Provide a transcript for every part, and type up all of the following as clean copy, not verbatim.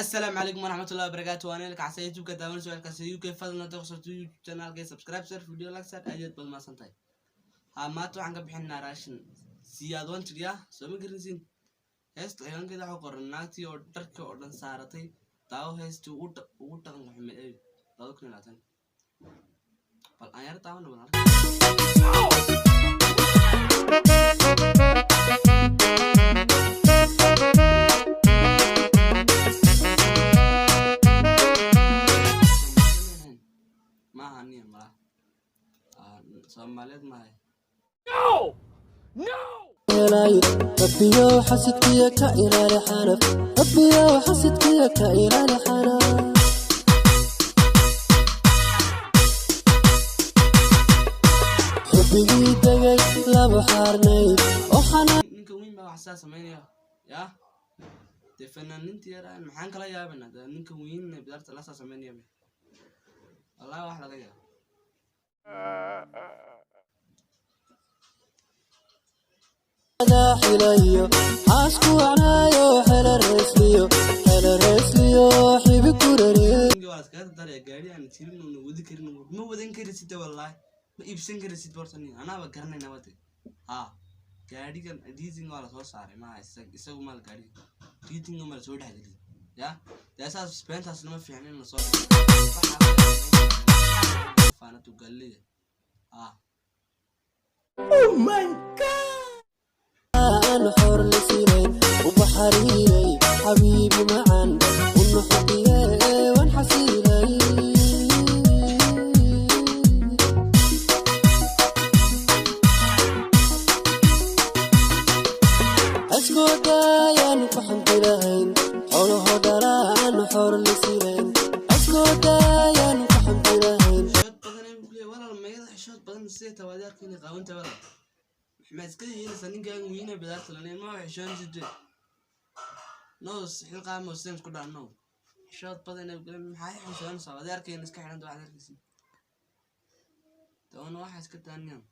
Assalaamu calaykum waraxmatullahi wabarakaatu. Waa Niil Kacsa, YouTube-ka daawan su'aalkaasi UK. Fadlan hadda YouTube channelka subscribe sar, video like sar. Aad iyo aad baad mahadsan tahay. Haa, maanta waxaan ka bixinaa reaction Siyaad Wanted. Ya soo ma garanaysiin heesta? Ciwaankeeda waxaa qoran naagtii oo dharka oo dhan saaratay. Daawo heestii ugu dhaqanka xumeed ee 2020. Bal aan yar daawano, bal arka. Maaha niya malaha. Soomaaliyeed maahay. Rabbiyow xasidkiya ka ilaali xanaf, Rabbiyow xasidkiya ka ilaali xanaf. Xubbigii degay laba xaarnayd oo xanaa. Ninka weyn baa wax saa sameynaya. Ya dee fanaaniinta yaraan maxaan kala yaabanaa? Dee ninka weyn bidaarta la saa sameynaya, wallahi wax laga yaabo. Xilayo xaasku wacnaayo, xela reesliyo, xela reesliyo, xibi kurare. Ninka waa laskaga daraya gaari aan jirin oona wadi karin. Ma wadan karisid, wallahi ma iibsan karisid. Horta nin anaaba garanayna wade. Ha, gaarigan leasing waa lasoo saaray, maaha isagu maal gaariga leasing ma lasoo dhexgeliyay. Ya dee saas beentaasna ma fiicna in lasoo faanatu gallida. Ha. Aan xor la siinayn u baxariiray, xabiibi macan unuxuqiye, waan xasiilay. Askoodayaan ku xamdi lahayn xoolaho dhalaan xor la siinayn, askoodayaan ku xamdi lahayn. Xishood badan ay ku leeyahay walaal, mayada xishood badan sidee tawaadi arka inay qaawanta walaal. Maxaad iska yeelaysaa ninkan weyne bidaarta laneen? Ma xishoon sidee no xilqaamo sideen isku dhaano xishood badan ay ku leeyahay. Maxay xishoonaysaa? Waad arkayna iska xidhan, waxaad arkaysin doona waxa iska daaniyaan.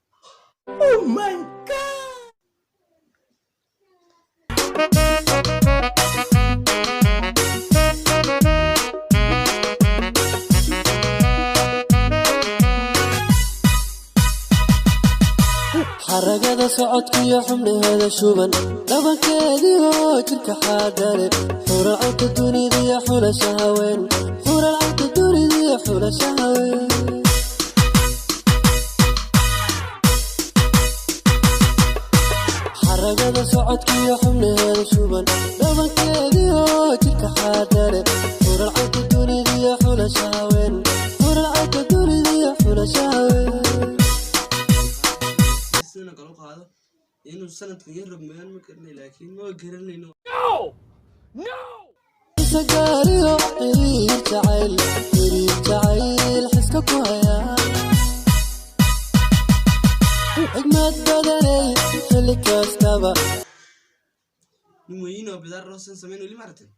Xaragada socodkiyo xubnaheeda shuban, dhabankeediyo jirka xaadale, xuralcalka dunidiyo xulasha haween, xuralcalka dunidiyo xulasha haween. Xaragada socodkiyo xubnaheeda shuban, dhabankeediyo jirka xaadale, xuralcalka dunidiyo xulasha haween, xuralcalka dunidiyo xulasha haween. Sidana kala u qaado inuu sanadkan yar rogmayaan ma garanay, laakiin ma garanayno. Isagaariyo xiriir jacayl, xiriir jacayl xiska ku haya, xigmad badanay xilli kastaba. Nin weyn oo bidaar roosan sameyn weli maaragtay.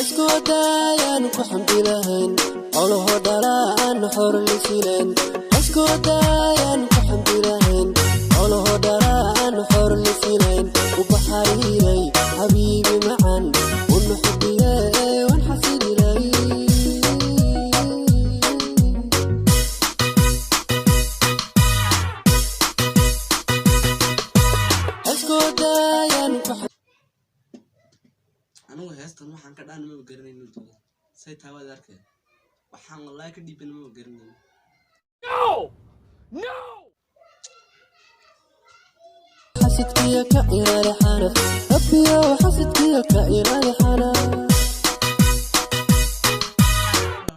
Iskoodayaan ku xamdi lahayn xolaho dhalaan xor lisileen, iskoodayaan ku xamdi lahayn xolaho dhalaan xor lisileen, u baxariiray xabiibi macan unuxuqiye, waan xasililay. Iskoodayaan ku Anigu heestan waxaan ka dhaana maba garanayno dowlad say taa waad arkay, waxaan wallahi ka dhiibana maba garanayno. Xasidkiya ka ilaali xanaf, Rabbiyow xasidkiya ka ilaali xanaf.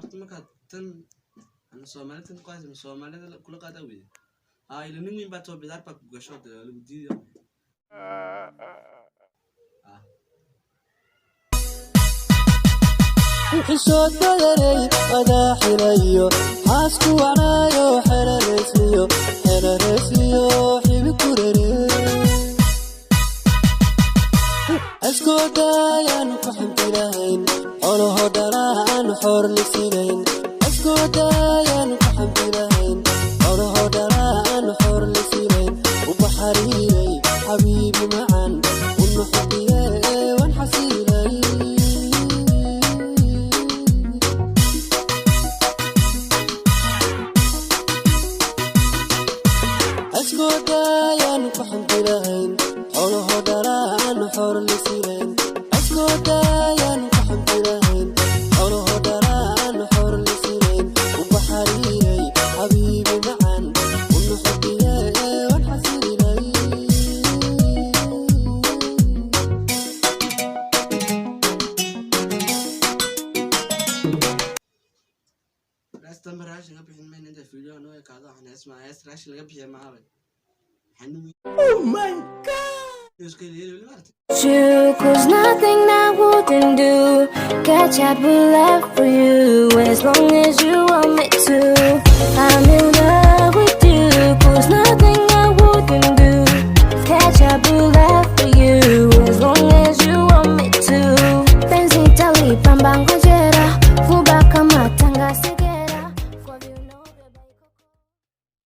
Horta markaad tan ana soomaalida tan ku haysa soomaalida kula qaadaa weyde. Haa, ila nin weyn baa too bidaar baa ku gasho, dee waa lagu diiday. Ah. Xishood badanay adaa xilayo xaasku wacnaayo, xela reesliyo, xela reesliyo, xibi kurare. Iskoodayaan ku xamdi lahayn xolaho dhalaan xor lisiinayn, iskoodayaan ku xamdi lahayn xolaho dhalaan xor lisiinayn, u baxariiray xabiibi macan. Xor lisilayn, cosmoodaayaan ku xamdilahayn, xoolaho dhanaan xor lisilayn, uba xariiray xabiibi macaan, una xubiye waan xasililay. Heestan ba raashin ka bixin mayna inta video noo ekaado. Waxaan hees maa, hees raashin laga bixiya maaha bay. Oh my God, iska yeeli weli maaragtay. You, 'cause nothing I wouldn't do. Catch up will love for you as long as you want me to. I'm in love with you, 'cause nothing I wouldn't do. Catch up will love for you as long as you want me to. Penzi talipamba, ngoje.